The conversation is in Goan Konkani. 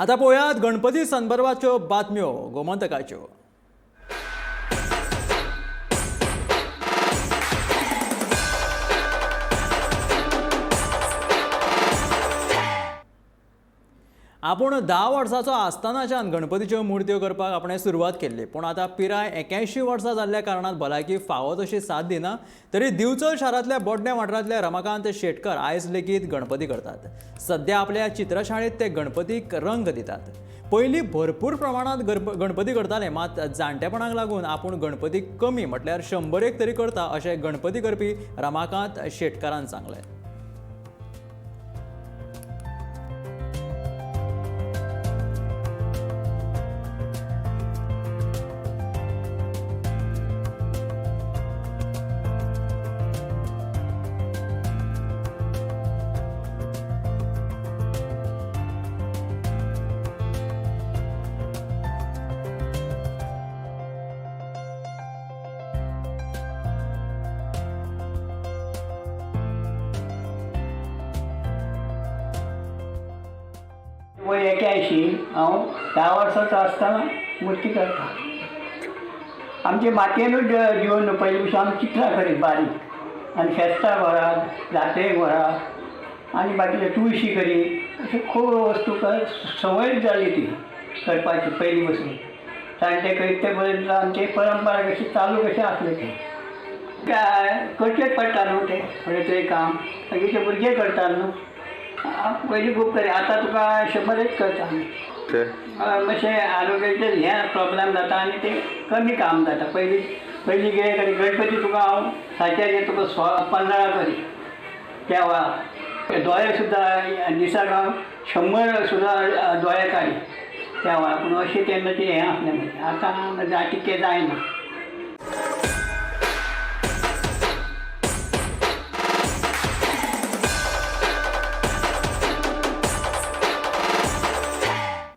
आतां पळोवयात गणपती संदर्भाच्यो बातम्यो गोमंतकाच्यो. आपूण 10 वर्साचो आसतनाच्यान गणपतीच्यो मुर्त्यो करपाक आपणें सुरवात केल्ली, पूण आतां पिराय 81 वर्सां जाल्ल्या कारणान भलायकी फावो तशी साथ दिना. तरी दिवचल शारांतल्या बोडणे वाठारांतल्या रमाकांत शेटकर आयज लेगीत गणपती करतात. सद्या आपल्या चित्रशाळेंत ते गणपतीक रंग दितात. पयलीं भरपूर प्रमाणांत गणपती करताले, मात जाणटेपणाक लागून आपूण गणपती कमी म्हटल्यार 100 तरी करता अशें गणपती करपी रमाकांत शेटकारान सांगलें. वय 81, हांव 10 वर्साचो आसतना मुर्ती करता. आमचे मातयेनूच जिवन न्हू, पयलीं भशेन आमी चित्रां करीत बारीक आनी फेस्तां व्हरात, जात्रेक व्हरात आनी बाकीचे तुळशी करीत, अशें खूब वस्तू संवयूच जाली ती करपाची पयलीं पसून. जाणटे करीत ते पर्यंत आमची परंपरा कशी चालू कशें आसलें तें काय करचेंच पडटा न्हू, तें खंय तरी काम मागीर ते भुरगे करता न्हू. पयलीं खूब करी, आतां तुका 100 करता आमी. मातशें आरोग्याचें हें प्रॉब्लम जाता आनी तें कमी काम जाता. पयलीं पयलीं कितें करी गणपती तुका हांव साच्याचेर तुका 15 करी त्या वेळार. दोळे सुद्दां दिसाक हांव 100 सुद्दां दोळे काडी त्या वेळार. पूण अशें तेन्ना तें हें आसलें म्हणजे आतां जातीक तें जायना.